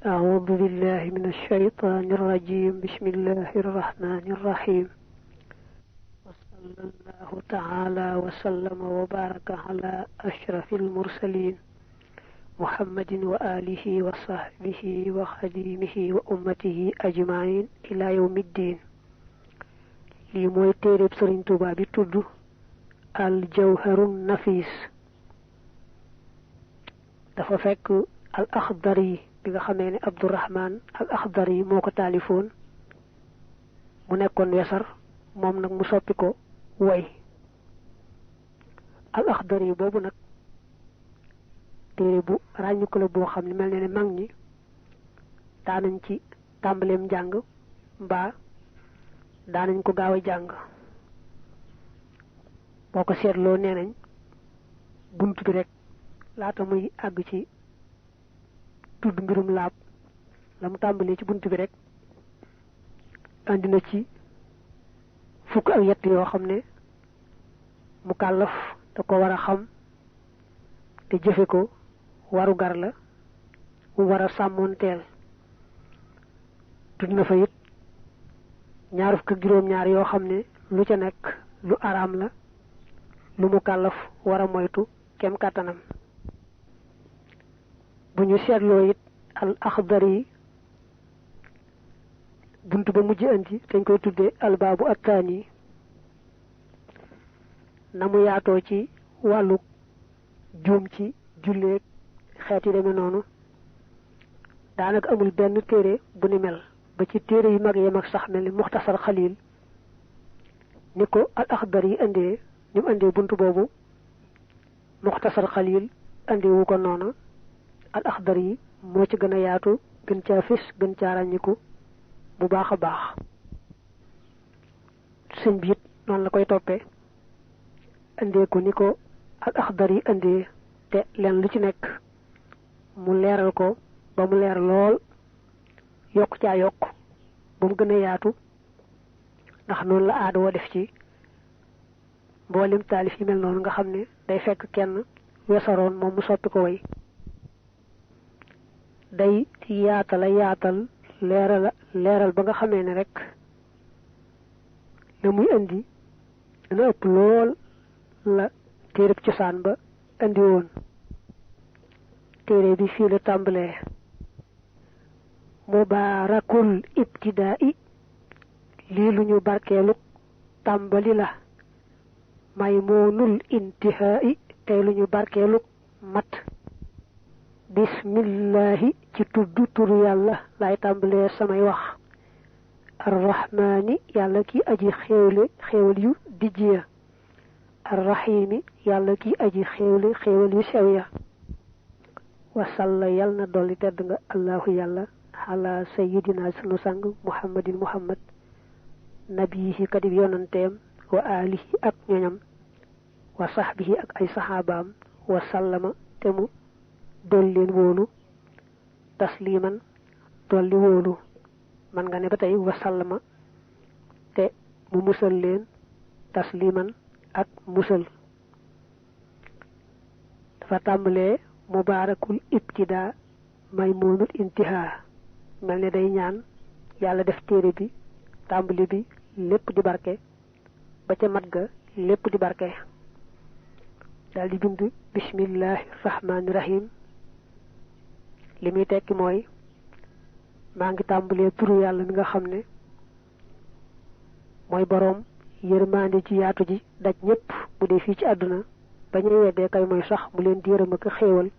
أعوذ بالله من الشيطان الرجيم. بسم الله الرحمن الرحيم. وصلى الله تعالى وسلم وبارك على أشرف المرسلين محمد وآله وصحبه وخديمه وأمته أجمعين إلى يوم الدين. لي موي تيرب سيرن توبا بي تود الجوهر النفيس. dafa fekk al akhdari bi nga xamé ni Abdurrahman al akhdari moko talifon mu nekkon wessar mom nak mu soppi ko way. al akhdari bobu nak téré bu rañu ko la bo xamni melni ne mag ñi daanañ ci tambalem jang ba daanañ ko gaaw jang boko sétlo nenañ buntu bi rek laata muy ag ci tudd mbirum laab la mu tàmbalee ci buntu bi rek andi na ci fukk ak yett yoo xam ne mu kàllaf da ko war a xam te jëfe ko waru gar la mu war a sàmmoonteel. tudd na fa it ñaar fukk ak juróom-ñaar yoo xam ne lu ca nekk lu araam la lu mu kàllaf war a moytu kem kàttanam. buñu sétlo it al akhdari buntu ba mujj andi dañ koy tuddé al babu attani namu yaato ci walu joom ci julle xéti démé nonu daanaka amul benn téré bu ni mel ba ci téré yu mag yam ak sax mel mukhtasar khalil niko al akhdari andé ñu andé buntu bobu mukhtasar khalil andé wu ko nonu. al akhdari mo ci gëna yaatu gën ca fis gën ca rañiku bu baaxa baax señ bi non la koy topé andé ko niko al akhdari andé té len lu ci nek mu léral ko ba mu lér lool yok ca yok bu mu gëna yaatu ndax non la aada wo def ci mbolim talif yi mel non nga xamné day fekk kenn wessaron mom mu soppi ko way day yaatal leral ba nga xamé né rek la muy andi dana ëpp lool la téereb cosaan ba andi woon. téere bi fii la tàmbalee mubarakul ibtidaai lii lu ñu barkeelu tàmbali la maymunul intihaai tey lu ñu barkeelu mat. bismillahi ci tuddu turu yalla lay tambalé samay wax arrahmani yalla ki aji xewal yu dijjiya arrahimi yalla ki aji xewal yu sew ya wa salla yalna doli tedd nga allahu yalla ala sayyidina sunu sang muhammadin muhammad nabihi kadib yonantem wa alihi ak ñoñam wa sahbihi ak ay sahabam wa sallama temu dollen wolu tasliman dolli wolu man nga ne batay wa sallama te mu musal len tasliman ak musal. dafa tambalé mubarakul ibtida maymunul intiha melni day ñaan yalla def téré bi tambali bi lepp di barké ba ca mat ga lepp di barké. dal di bind bismillahir rahmanir rahim limi tekki moy ma ngi tambalé turu yalla mi nga xamné moy borom yermande ci yaatu ji daj ñepp bu dé fi ci aduna bañuy wédé kay moy sax mu leen di yërëm ak xéewal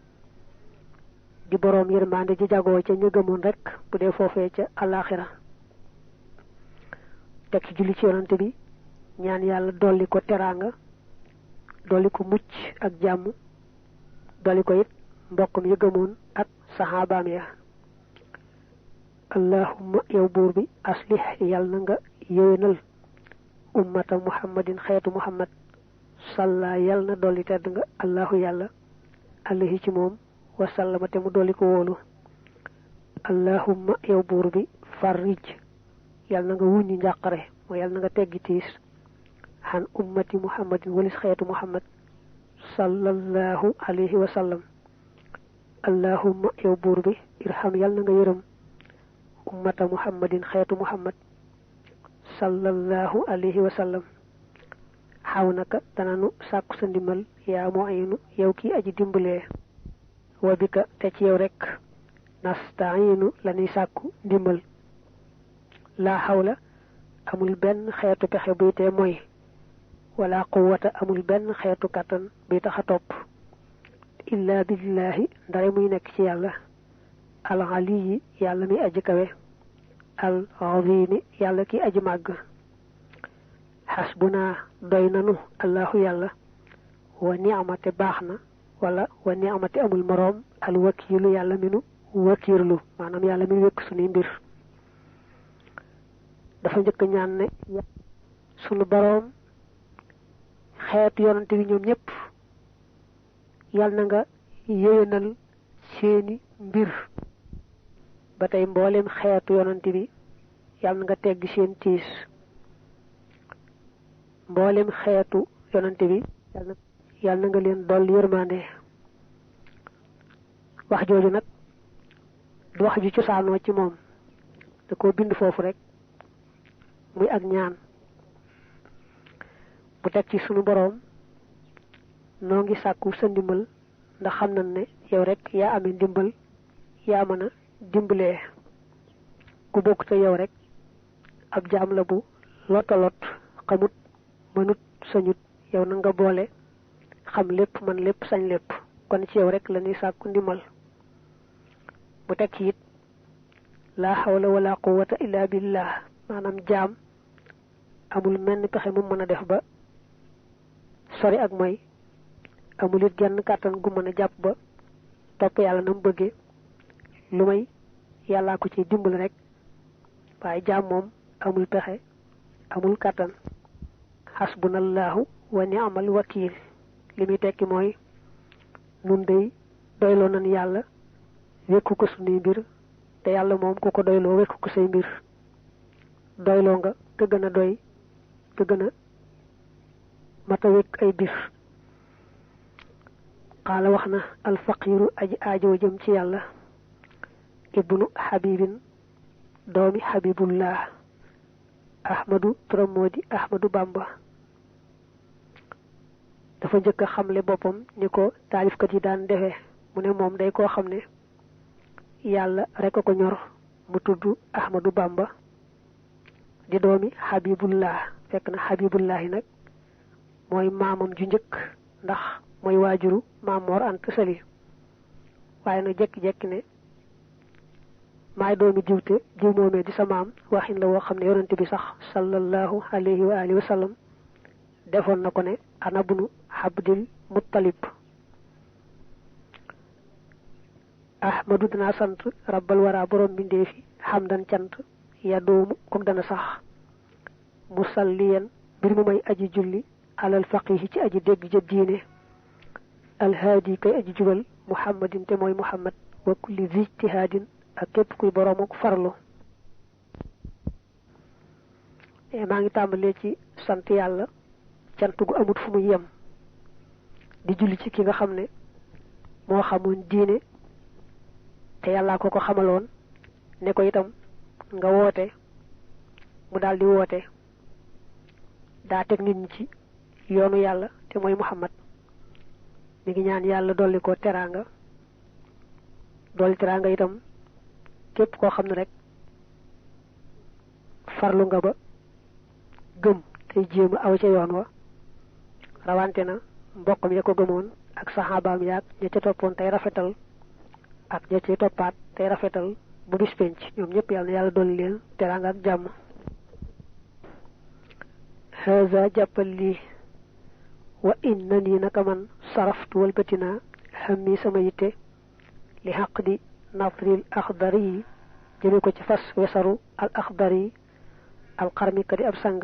di borom yermande ji jago ci ñu gëmon rek bu dé fofé ci alakhirah. tek ci julli ci yonante bi ñaan yalla dolli ko teranga dolli ko mucc ak jamm dolli ko it mbokum yu gëmon ak sahabaam ya. allahumma yow buur bi aslih yàlla nga yéwénal ummata muhammadin xeetu muhammad salla yàlla na dolli tedd nga allahu yàlla alayhi ci moom wa sallama te mu dolli ko wóolu. allahumma yow buur bi farrij yàlla nga wuññi njàqare mooy yàlla nga teggi tiis han ummati muhammadin walis xeetu muhammad sallallahu alayhi wa sallam. allahumma yow buur bi irham yàlla nga yërëm ummata muhammadin xeetu muhammad sallallahu alayhi wa sallam xaw naka dananu sàkku sa ndimbal yaa mu'inu yow kii aji dimbalee wa bika te ci yow rek nastainu lañuy sàkku ndimbal laa xawla amul benn xeetu pexe buy tee mooy wala quwwata amul benn xeetu kàttan buy tax a topp illa billahi ndare muy nekk ci yàlla al aliyi yàlla mi aji kawe al azimi yàlla ki aji màgg xasbuna doy nanu allahu yàlla wa ni'mate baax na wala wa ni'mate amul moroom al wakiilu yàlla mi nu wakiirlu maanaam yàlla mi wékk sunuy mbir dafa njëkk ñaan ne sunu boroom xeetu yonante bi ñoom ñëpp yàlla na nga yéwénal seeni mbir ba tey mboolem xeetu yonante bi yàlla na nga tegg seen tiis mboolem xeetu yonante bi yàlla na nga leen dolli yërmande wax jooju nag du wax ju cosaanoo ci moom da koo bind foofu rek muy ak ñaan bu teg ci sunu boroom noo ngi sàkku sa ndimbal ndax xam nañ ne yow rek yaa amee ndimbal yaa mën a dimbalee ku bokk te yow rek ab jaam la bu lottalot xamut mënut sañut yow na nga boole xam lépp man lépp sañ lépp kon ci yow rek la ñuy sàkku ndimbal bu teg ci it laa hawla wala quwwata illa billah maanaam jaam amul menn pexe mu mën a def ba sori ak mooy amul it genn kàttan gu mën a jàpp ba topp yàlla na mu bëggee lu may yàllaa ko ci dimbal rek waaye jaam moom amul pexe amul kàttan xasbunallahu wa ni'mal wakiil li muy tekki mooy nun day doyloo nañ yàlla wékku ko sunuy mbir te yàlla moom ku ko doyloo wékku ko say mbir doyloo nga te gën a doy te gën a mata wékk ay bir qaala wax na alfaqiru aji aajoo jëm ci yàlla ibnu xabibin doomi xabibullah ahmadu turam moo di ahmadu bamba dafa njëkk a xamle boppam ni ko taalifkat yi daan defee mu ne moom day koo xam ne yàlla rek a ko ñor mu tudd ahmadu bamba di doomi xabibullah fekk na xabibullahi nag mooy maamam ju njëkk ndax mooy waajuru maam Mor Anta Sali waaye nag jekki-jekki ne maay doomi jiwte jiw moomee di sa maam waxin la woo xam ne yonante bi sax sallallahu alayhi wa alihi wa sallam defoon na ko ne ana bunu Abdul Muttalib ahmadu dana sant rabbal wara borom bindeefi xamdan cant ya doomu kook dana sax musalliyan bir mu may aji julli alal faqihi ci aji dégg ja diine alhaadi kay aji jubal muhammadin te mooy muhammad wa kulli zijtihaadin ak képp kuy boroomu farlu maa ngi tàmbalee ci sant yàlla cant gu amut fu muy yem di julli ci ki nga xam ne moo xamoon diine te yàllaa ko ko xamaloon ne ko itam nga woote mu daldi woote daa teg nit ñi ci yoonu yàlla te mooy muhammad mi ngi ñaan yàlla dolli ko teraanga dolli teraanga itam képp koo xam ne rek farlu nga ba gëm tey jéem a aw ca yoon wa rawante na mbokkam ya ko gëmoon ak saxaabaam yaag ña ca toppoon tey rafetal ak ña ca toppaat tey rafetal bu bis penc ñoom ñëpp yàlla na yàlla dolli leen teraanga ak jàmm haza jàppal lii wa innani naka man saraftu walbatina xammi sama yitte li xaq di nafril axdari yi jëme ko ci fas wesaru al axdari al xarmi ka di ab sang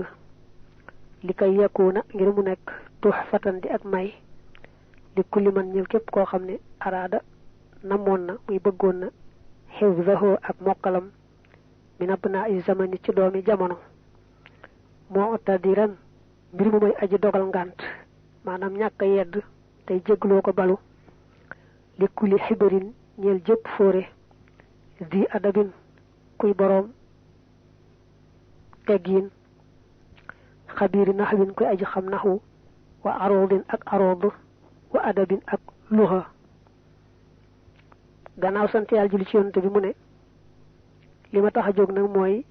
li kay yakuna ngir mu nekk tuxfatan di ak may li kulli man ñëw képp koo xam ne araada namoon na muy bëggoon na xifzahu ak mokkalam min abnaa i zamani ci doomi jamono moo tadiran mbir mu may aji dogal ngànt maanaam ñàkk a yedd tey jégloo ko balu li kulli xibarin ñeel jëpp fóore di adabin kuy borom teggin xabiiri naxwin kuy aji xam naxu wa arodin ak arod wa adabin ak luha gannaaw sant yàlla julli ci yonante bi mu ne li ma tax a jóg nag mooy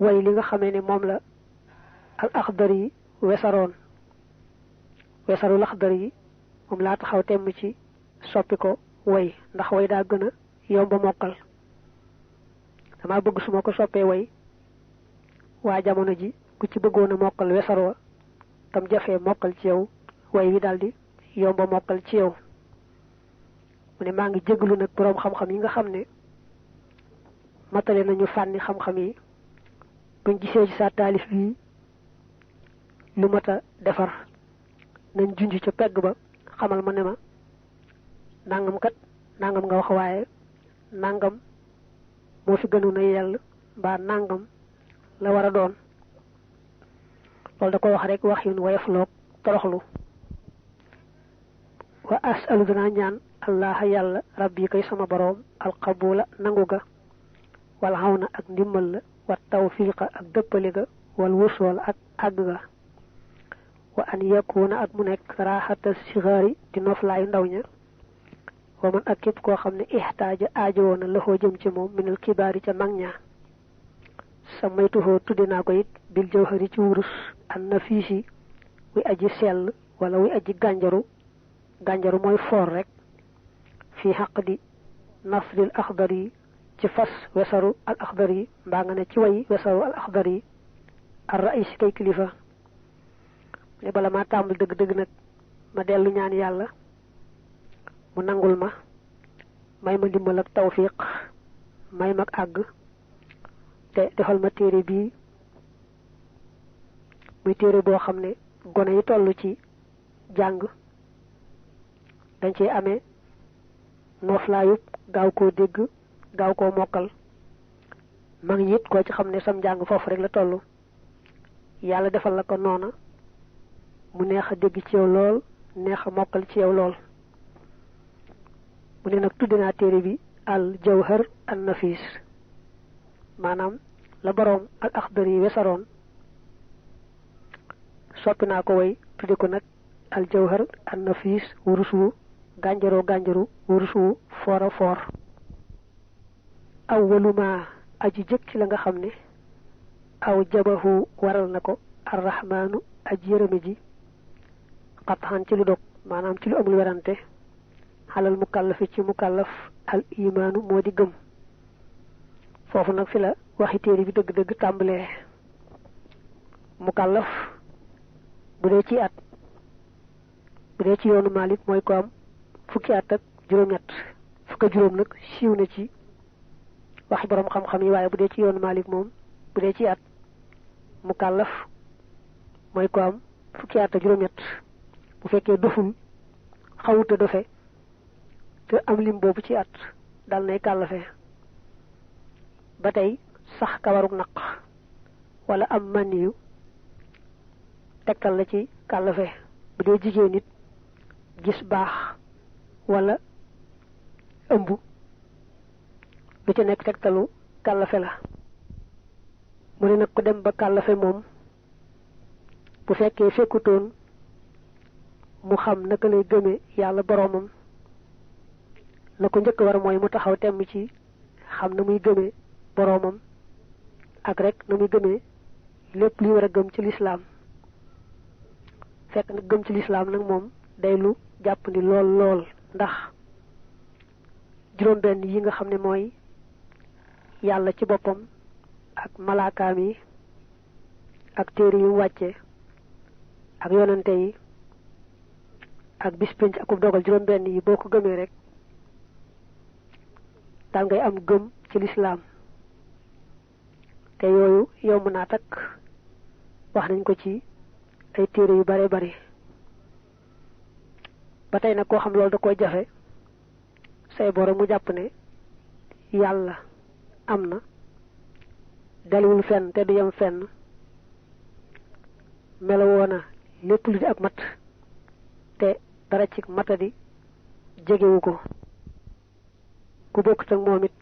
way li nga xamee ne moom la al axdari wesaroon wesaru laxdari moom laa taxaw temm ci soppi ko way ndax way daa gën a yomba mokkal dama bëgg su ma ko soppee way waa jamono ji ku ci bëggoon a mokkal wesar wa tam jafee mokkal ci yow way wi daldi yomba mokkal ci yow mu ne maa ngi jéglu nag boroom xam-xam yi nga xam ne matale nañu fànni xam-xam yi buñ gisee ci sa taalif bi lu mata defar nañ junj ca pegg ba xamal ma ne ma nangam kat nangam nga wax waaye nangam moo fi gënoon a yell mbaa nangam la war a doon loolu da ko wax rek wax yun woyof loog toroxlu wa asalu danaa ñaan allah yàlla rabbi kay sama boroom alqabula nangu ga wal xawna ak ndimmal la wa tawfiqa ak dëppale ga wal wusool ak àgg ga wa an yakuna ak mu nekk raaxata sigaari di noflaayu ndaw ña wa man ak képp koo xam ne ixtaaja aajowoo na loxoo jëm ci moom minal kibaari ca mag ña samaytuhoo tudde naa ko it bil jawhari ci wurus an nafiisi wi aji sell wala wi aji gànjaru mooy foor rek fii xaq di nasril axdari ci fas wesaru al axdari mbaa nga ne ci way wesaru al axdari ar rais kay kilifa ne bala maa tàmbal dëgg-dëgg nag ma dellu ñaan yàlla mu nangul ma may ma ndimbal ak tawfiq may mag àgg te defal ma téere bii muy téere boo xam ne gone yi toll ci jàng dañ cee amee nooflaayub gaaw koo dégg gaaw koo mokkal mag ñi it koo ci xam ne sam njàng foofu rek la toll yàlla defal la ko noona mu neex a dégg ci yow lool neex a mokkal ci yow lool mu ne nag tudde naa téere bi al jawhar an nafis maanaam la boroom al axdari wesaroon soppi naa ko way tudde ko nag al jawhar an nafis wurus wu gànjaru wurus wu foora foor awwaluma aji jëkk ci la nga xam ne aw jabahu waral na ko arrahmaanu aji yërëme ji xatxan ci lu dog maanaam ci lu amul werante xalal mukallafi ci mukallaf al imaanu moo di gëm foofu nag fi la waxi téere bi dëgg-dëgg tàmbalee mukallaf bu dee ci at bu dee ci yoonu Maalik mooy ko am fukki at ak juróom-ñett fukk ak juróom nag siiw na ci waxi boroom xam-xam yi waaye bu dee ci yoonu Maalik moom bu dee ci at mukallaf mooy ko am fukki at ak juróom-ñett bu fekkee doful xawuta dofe te am lim boobu ci at dal nay kàllafe ba tey sax kawaruk naq wala am maniyu tegtal la ci kàllafe bu dee jigéen nit gis baax wala ëmb lu ci nekk tegtalu kàllafe la mu ne nag ko dem ba kàllafe moom bu fekkee fekkutoon mu xam naka lay gëme yàlla boroomam la ko njëkk war mooy mu taxaw temm ci xam na muy gëme boroomam ak rek na muy gëmee lépp li war a gëm ci lislaam fekk nag gëm ci lislaam nag moom day lu jàpp ni lool ndax juróom-benn yi nga xam ne mooy yàlla ci boppam ak malaakaam yi ak téere yu wàcce ak yonante yi ak bis pénc akub dogal juróom-benn yi boo ko gëmee rek dal ngay am gëm ci lislaam te yooyu yomb naa takk wax nañ ko ci ay téere yu bare bari ba tey nag koo xam loolu da koy jafe say boro mu jàpp ne yàlla am na daliwul fenn te du yem fenn melowoo na lépp lu di ak mat te dara ci matadi jegewu ko ku bokk tak momit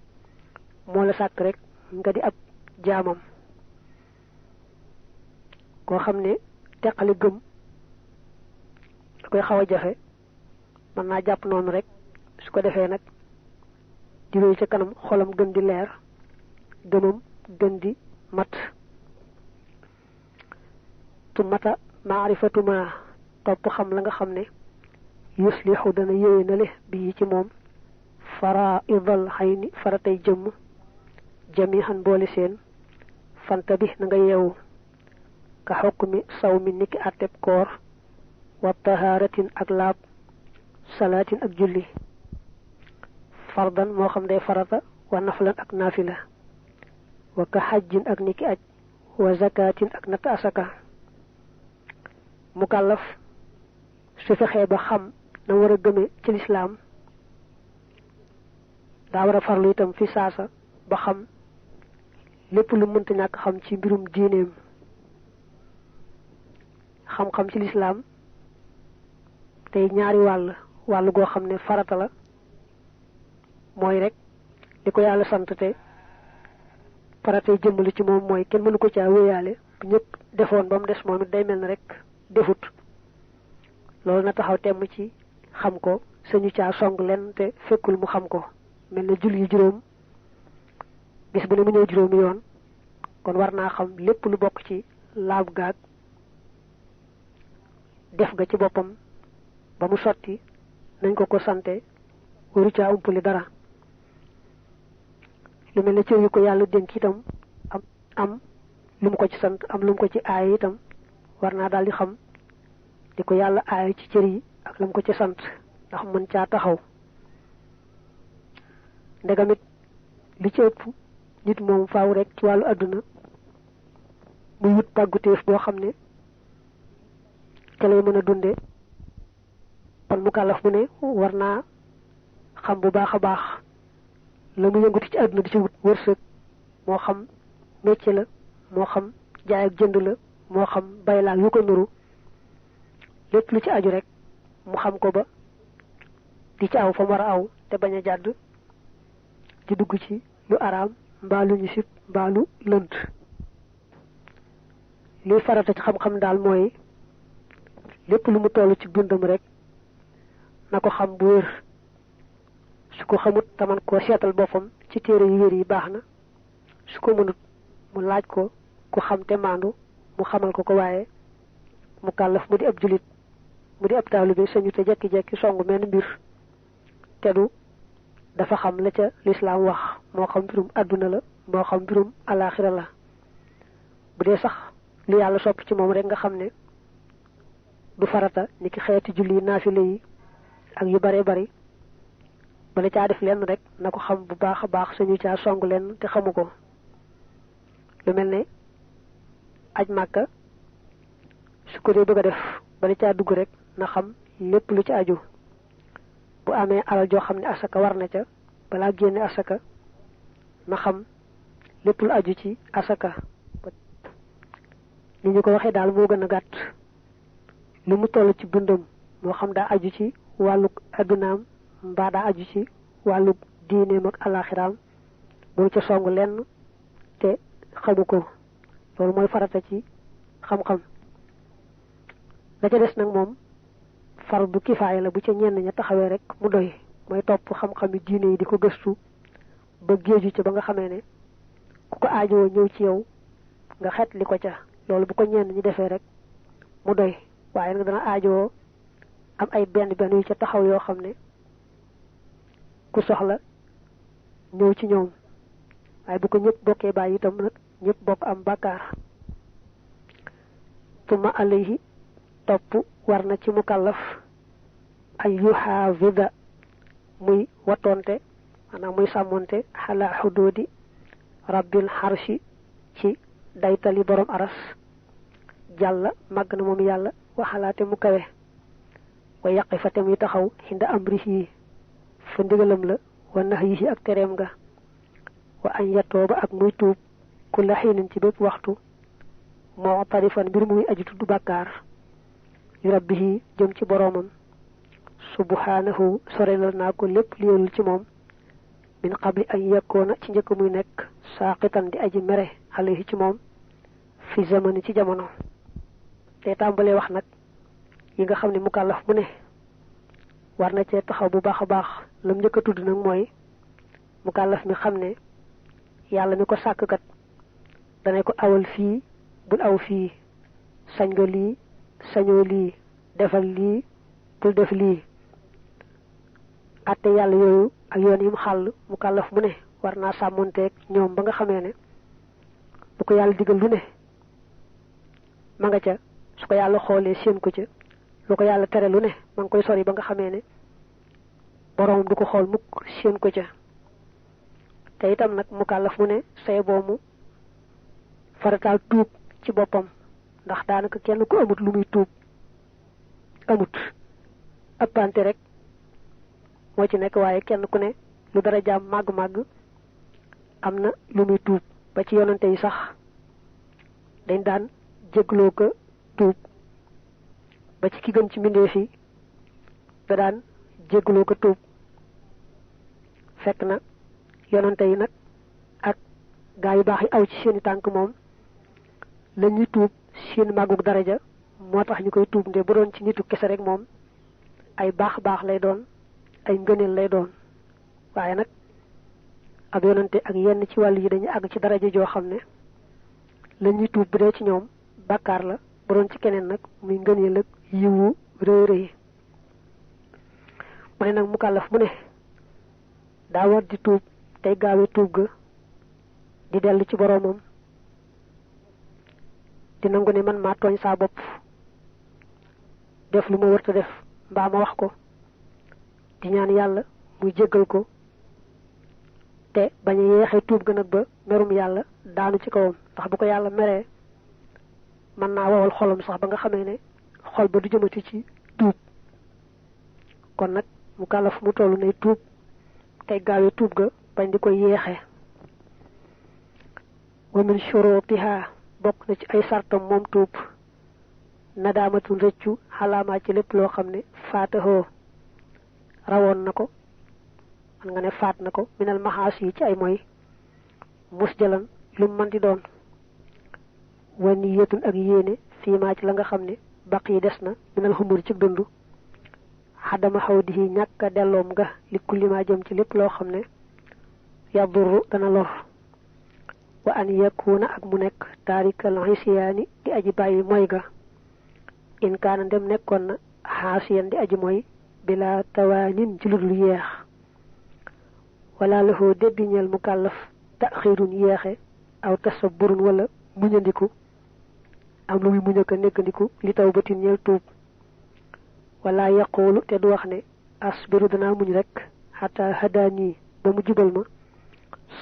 mo la sak rek nga di ab jaamam ko xamne tekkali gëm da koy xawa jafe man na japp non rek su ko defé nak di wéy ci kanam xolam gën di leer gëmum gën di mat tu mata ma'rifatu ma top xam la nga xamne yuslihu dana yewenale bi ci mom fara'idul hayni faratay jëm jamihan boole seen fanta bi na nga yew ka hukmi sawmi niki atep koor wa taharatin ak laab salatin ak julli fardan mo xam day farata wa naflan ak nafila wa ka hajjin ak niki aj wa zakatin ak nat asaka mukallaf su fexé ba xam na wara gëmé ci l'islam da wara farlu itam fi saasa ba xam lepp lu mënta ñak xam ci mbirum diineem xam-xam ci l'islam tay ñaari wàll goo xam ne farata la mooy rek li ko yàlla sant te faratay jëmmali ci moom mooy kenn mënu ko caa wéyaale bu ñëpp defoon ba mu des moom it day mel ne rek defut loolu na taxaw temm ci xam ko sañu caa song len te fekkul mu xam ko mel ne julli juróom bis bu ne mu ñëw juróomi yoon kon war naa xam lépp lu bokk ci laab gaag def ga ci boppam ba mu sotti nañ ko ko sante waru caa umpuli dara lu mel ne cër yu ko yàlla dénk itam am lu mu ko ci sant am lu mu ko ci aay itam war naa daal di xam di ko yàlla aay ci cër yi ak lu mu ko ci sant ndax mën caa taxaw ndegamit li ci ëpp nit moom faaw rek ci wàllu àdduna muy wut pàgguteef boo xam ne ca lay mën a dunde kon mu kàllaf bu ne war naa xam bu baax a baax la mu yënguti ci àdduna di ci wut wërsëg moo xam métier la moo xam jaay ak jënd la moo xam bay laag yu ko nuru lépp lu ci aju rek mu xam ko ba di ci aw fa war a aw te bañ a jàdd di dugg ci lu araam mbaa lu ñu sib mbaa lu lënt liy farata ci xam-xam daal mooy lépp lu mu toll ci dundam rek na ko xam bu wér su ko xamut taman koo seetal boppam ci téere yu wér yi baax na su ko mënut mu laaj ko ku xam te maandu mu xamal ko ko waaye mu kàllaf mu di ab julit mu di ab taalibe sañu te jekki-jekki songu menn mbir te du dafa xam la ca lislaam wax moo xam mbirum àdduna la moo xam mbirum alaxira la bu dee sax li yàlla sopp ci moom rek nga xam ne du farata ni ki xeeti julli naafile yi ak yu bare bari bala caa def lenn rek na ko xam bu baax a baax sañu caa song lenn te xamu ko lu mel ne aj màkka su ko dee bëgg a def bala caa dugg rek na xam lépp lu ci aju bu amee alal joo xam ne asaka war na ca balaa génne asaka na xam lépp lu aju ci asaka ni ñu ko waxee daal moo gën a gàtt lu mu toll ci dundam moo xam daa aju ci wàllu addunaam mbaa daa aju ci wàllu diineem ak alaxiraam boo ca song lenn te xamu ko loolu mooy farata ci xam-xam la ca des nag moom fardu kifaaya la bu ca ñenn ña taxawee rek mu doy mooy topp xam-xami diine yi di ko gëstu ba géeju ca ba nga xamee ne ku ko aajowoo ñëw ci yow nga xet li ko ca loolu bu ko ñenn ñi defee rek mu doy waaye nag dana aajowoo am ay benn yu ca taxaw yoo xam ne ku soxla ñëw ci ñoom waaye bu ko ñëpp bokkee bàyyi itam nag ñëpp bokk am bàkkaar tuma alayhi topp war na ci mukallaf ay yuhaafida muy watonte maanaam muy sàmmonte xala xuduudi rabbil xarshi ci daytali borom aras jàlla màgg na moom yàlla waxalaate mu kawe wa yaqifa te muy taxaw xinda amrihi fa ndigalam la wa nahyihi ak tereem nga wa an yatooba ak muy tuub ku la xiinin ci bépp waxtu moo tarifan mbir muy aji tudd bàkkaar yu rabbihi jëm ci boroomam subhanahu sorelal naa ko lépp li yelul ci moom min qabli an yakuna ci njëkk muy nekk saaqitan di aji mere alayhi ci moom fi zamani ci jamono te tàmbalee wax nag yi nga xam ne mukallaf bu ne war na cee taxaw bu baax a baax lam njëkk a tudd nag mooy mukallaf mi xam ne yàlla mi ko sàkk kat dana ko awal fii bul aw fii sañ nga lii sañoo lii defal lii bul def lii atte yàlla yooyu ak yoon yi mu xàll mukallaf mu ne war naa sàmmonteeg ñoom ba nga xamee ne bu ko yàlla digal lu ne ma nga ca su ko yàlla xoolee séen ko ca lu ko yàlla tere lu ne ma ngi koy sori ba nga xamee ne boroom du ko xool mukk séen ko ca te itam nag mukallaf mu ne say boomu farataal tuub ci boppam ndax daanaka kenn ku amut lu muy tuub amut ëppante rek moo ci nekk waaye kenn ku ne lu dara jaam màgg-màgg am na lu muy tuub ba ci yonante yi sax dañ daan jégloo ko tuub ba ci ki gën ci mbindeef yi da daan jégloo ko tuub fekk na yonante yi nag ak gaa yu baax yi aw ci seeni tànk moom la ñuy tuub seen màggug daraja moo tax ñu koy tuub nde bu doon ci nitu kese rek moom ay baax lay doon ay ngëneel lay doon waaye nag ab yonante ak yenn ci wàll yi dañuy àgg ci daraja joo xam ne la ñuy tuub bu dee ci ñoom bàkkaar la bu doon ci keneen nag muy ngëneel ak yiwu rëy rëy mu ne nag mukallaf mu ne daa war di tuub tey gaawe tuub ga di dellu ci boroomam di nangu ne man maa tooñ saa bopp def lu ma wërta def mbaa ma wax ko di ñaan yàlla muy jéggal ko te bañ a yeexee tuub ga nag ba merum yàlla daanu ci kawam ndax bu ko yàlla meree mën naa wowal xolam sax ba nga xamee ne xol ba du jëmati ci tuub kon nag mu kàllaf mu tollu nay tuub tey gaawee tuub ga bañ di ko yeexee wa min shurutiha bokk na ci ay sartam moom tuub nadaamatul rëccu xalaamaa ci lépp loo xam ne faatahoo rawoon na ko man nga ne faat na ko minal maxaas yi ci ay mooy mus jalan lu mën di doon wa niyatun ak yéene fii maa ci la nga xam ne baq yi des na minal xumur ci dund xadama xaw di ñàkk a delloom nga li kulli maa jëm ci lépp loo xam ne yadurru dana lor wa an yakuna ak mu nekk taarikal xisiyaani di aji bàyyi mooy ga in kaana ndem nekkoon na xaasiyan di aji mooy bila tawaanin ci lu yeex wala lahu debbi ñeel mu kàllaf taxirun yeexe aw tasaburun wala muñandiku am lu muy muñaka nekkandiku li taw batin ñeel tuub wala yaqulu te du wax ne asbiru danaa muñ rek xata hadaani ba mu jubal ma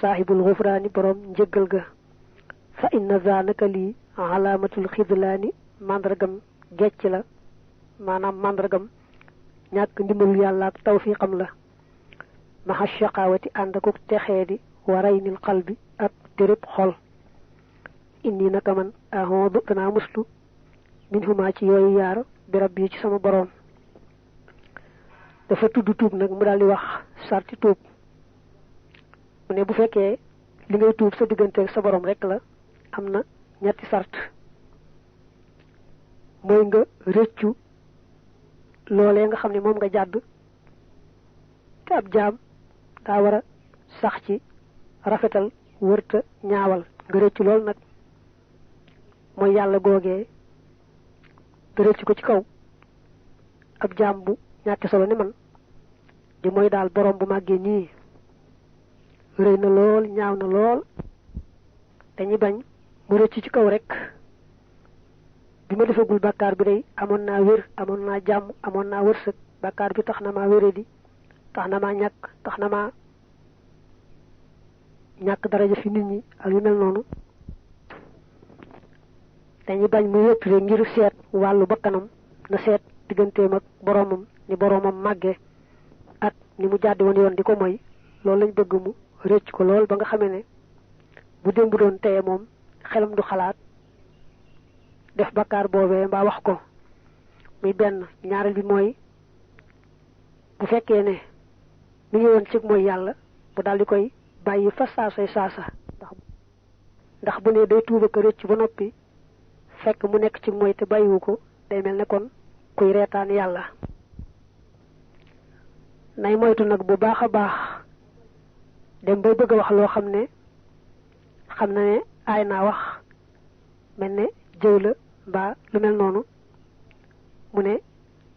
saaxibul xufraani borom njëggal ga fa inna zanaka lii alaamatul xidlaani mandargam gecc la maanaam mandargam ñàkk ndimbalul yàlla ak tawfiqam la maxa shaqaawati ànd akuk texee di waraynil qalbi ak tërëb xol inni naka man ahoodu danaa muslu min huma ci yooyu yaar bi rabbi ci sama boroom dafa tudd tuub nag mu daal di wax sarti tuub mu ne bu fekkee li ngay tuub sa digganteeg sa boroom rek la am na ñetti sart mooy nga rëccu loolee nga xam ne moom nga jàdd te ab jaam daa war a sax ci rafetal wërta ñaawal nga rëccu lool nag mooy yàlla googee nga rëccu ko ci kaw ab jaam bu ñàkk solo ni man di mooy daal borom bu màggee nii rëy na lool ñaaw na lool dañuy bañ mu rëccu ci kaw rek bi ma defagul bàkkaar bi day amoon naa wér amoon naa jàmm amoon naa wërsëg bàkkaar bi tax na maa wéradi tax na maa ñàkk tax na maa ñàkk daraja fi nit ñi ak yu mel noonu dañuy bañ mu yëpp rek ngir seet wàllu bakkanam na seet digganteem ak boroomam ni boroomam màggee ak ni mu jàddi woon yoon di ko moy loolu lañ bëgg mu rëcc ko lool ba nga xamee ne bu démb doon teye moom xelam du xalaat def bakkaar boobee mbaa wax ko muy benn ñaareel bi mooy bu fekkee ne mi ngi woon ci mooy yàlla bu daldi koy bayyi fa saasay saasa ndax bu ne day tuuba ko recc ba noppi fekk mu nekk ci moy te bayyiwu ko day mel ne kon kuy reetaan yàlla nay moytu nag bu baax a baax dem bay bëgg wax loo xam ne aay naa wax mel ne jëw la mbaa lu mel noonu mu ne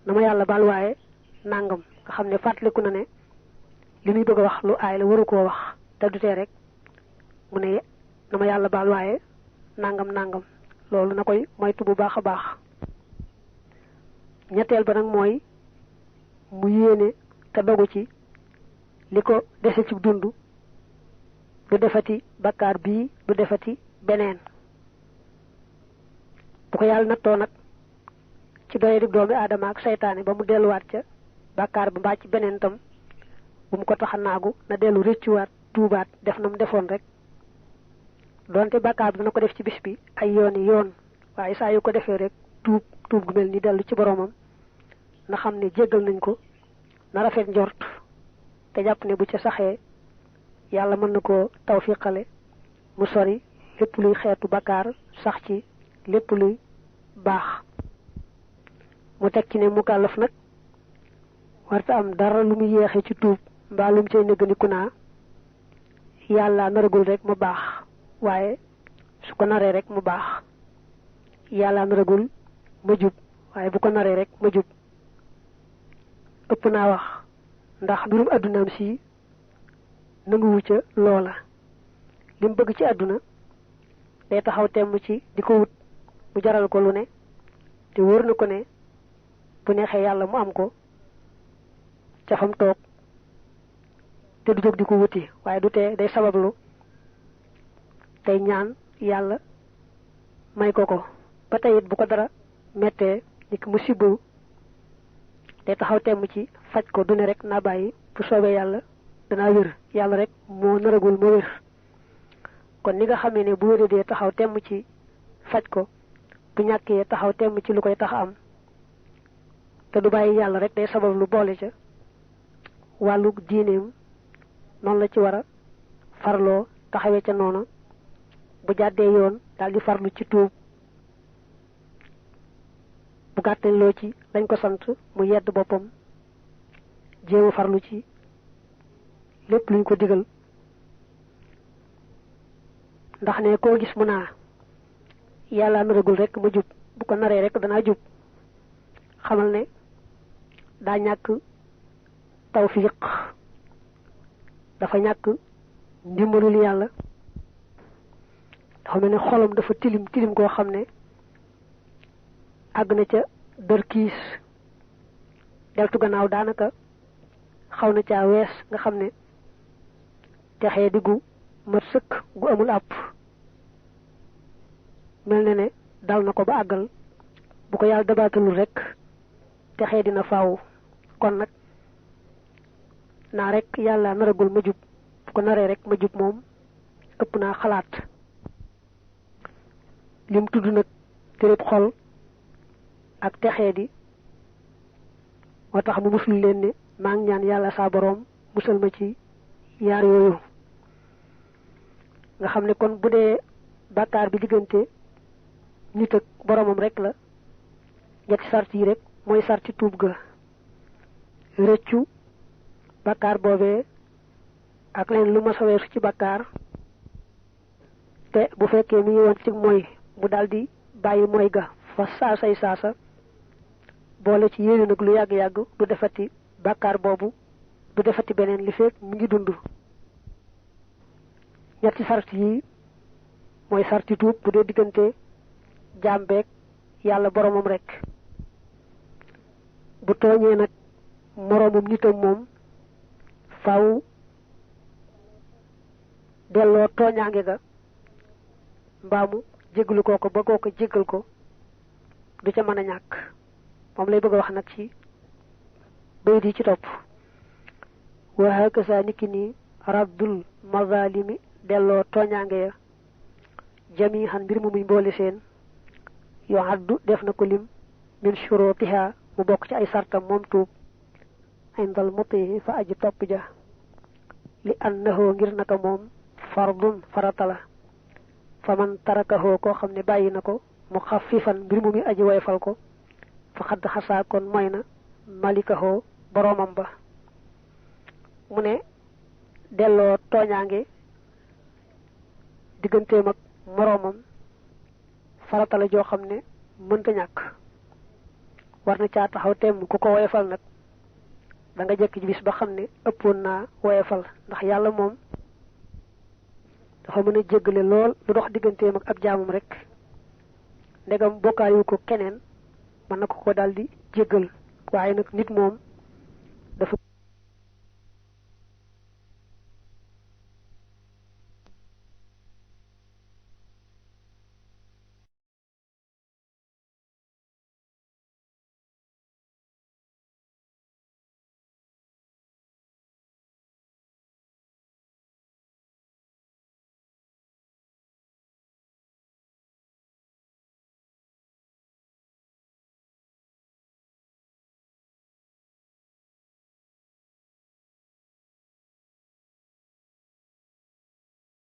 na ma yàlla baal waaye nangam nga xam ne fàttaliku na ne li muy bëgg a wax lu aay la waru koo wax te du tee rek mu ne na ma yàlla baal waaye nangam loolu na koy moytu bu baax a baax ñetteel ba nag mooy mu yéene te dogu ci li ko dese ci dund du defati bakkaar bii du defati beneen bu ko yàlla nattoo nag ci doye di doomi aadama ak seytaane ba mu delluwaat ca bakkaar ba mbaa ci beneen tam bu mu ko tax a naagu na dellu rëccuwaat tuubaat def na mu defoon rek donte bakkaar bi dana ko def ci bis bi ay yoon waaye saa yu ko defee rek tuub gu mel ni dellu ci boromam na xam ne jéggal nañ ko na rafet njort te jàpp ne bu ca saxee yàlla mën na koo tawfiqale mu sori lépp luy xeetu bakkaar sax ci lépp luy baax mu teg ci ne mukallaf nag warta am dara lu mu yéexe ci tuub mbaa lu mu cay nëgganiku naa yàlla naragul rek mu baax waaye su ko naree rek mu baax yàlla naragul ma jub waaye bu ko naree rek ma jub ëpp naa wax ndax mbirum addunaam si nanguwu ca loola li mu bëgg ci àdduna day taxaw temm ci di ko wut mu jaral ko lu ne te wóor na ko ne bu neexee yàlla mu am ko ca fam toog te du jóg di ko wuti waaye du tee day sabablu tey ñaan yàlla may ko ba tey it bu ko dara mettee ni ki mu sibbu day taxaw temm ci faj ko du ne rek naa bàyyi bu soobee yàlla danaa wér yàlla rek moo naragul ma wér kon ni nga xamee ne bu wéradee taxaw temm ci faj ko bu ñàkkee taxaw temm ci lu koy tax am te du bàyyi yàlla rek day sabab lu boole ca wàllu diineem noonu la ci war a farloo taxawee ca noona bu jàddee yoon daal di farlu ci tuub bu gàttañ loo ci dañ ko sant mu yedd boppam jéema farlu ci lépp luñ ko digal ndax ne koo gis mu naa yàlla naragul rek ma jub bu ko naree rek danaa jub xamal ne daa ñàkk tawfiq dafa ñàkk ndimbalul yàlla dafa mel ne xolam dafa tilim koo xam ne àgg na ca dërkiis deltu gannaaw daanaka xaw na caa wees nga xam ne texee diggu mat sëkk gu amul àpp mel ne dal na ko ba àggal bu ko yàlla dabaatalul rek texee dina faaw kon nag naa rek yàlla naragul ma jub bu ko naree rek ma jub moom ëpp naa xalaat lim tudd nag tërëb xol ak texee di moo tax mu musul leen ne maa ngi ñaan yàlla saa boroom musal ma ci yaar yooyu nga xam ne kon bu dee bàkkaar bi diggante nit ak boromam rek la ñetti sart yi rek mooy sarti tuub ga rëccu bàkkaar boobee ak leen lu ma saweesu ci bàkkaar te bu fekkee mi ngi woon ci mooy mu daldi bàyyi mooy ga fa saasay saasa boole ci yéene nag lu yàgg-yàgg du defati bàkkaar boobu du defati beneen li fekk mu ngi dund ñetti sart yi mooy sarti tuub bu dee diggante jaam beek yàlla boromam rek bu tooñee nag moroomum nitam moom faaw delloo tooñaange ga mbaamu jéggalu kooko ba kooko jéggal ko du ca mën a ñàkk moom lay bëgg a wax nag ci bayit yi ci topp wa hakaza niki nii raddul mazalimi delloo tooñaange ya jamihan mbir mu muy mboole seen yoo addu def na ko lim min shurutiha mu bokk ci ay sartam moom tuub indal mutihi fa aji topp ja li annahu ngir naka moom fardun farata la faman tarakahu koo xam ne bàyyi na ko mu xafifan mbir mu mi aji woyfal ko fa xadd xasaa kon mooy na malikahu boroomam ba mu ne delloo tooñaange digganteem ak moroomam farata la joo xam ne mënta ñàkk war na caa taxaw temm ku ko woyefal nag da nga jekk ci bis ba xam ne ëppoon naa woyefal ndax yàlla moom dafa mën a jéggale lool lu dox digganteem ak ab jaamum rek ndegam bokkaayu ko keneen mën na ko daldi jéggal waaye nag nit moom dafa